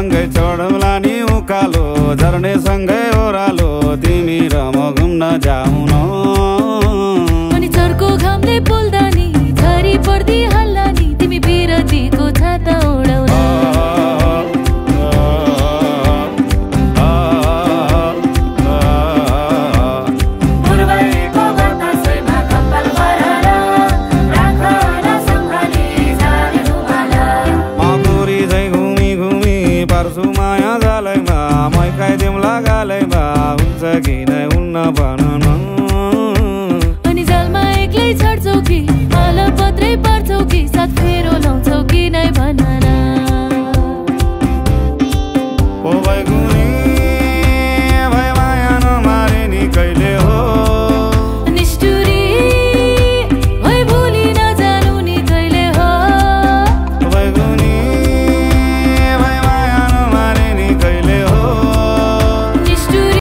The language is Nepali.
सँगै चढौला नि उकालो झर्ने सँगै ओह्रालो तिमी र म घुम्न जाऊ न अनि चर्को घामले पोल्दा नि झरी पर्दी हल्ला नि तिमी बिरतीको छाता उडाउन पूर्वैको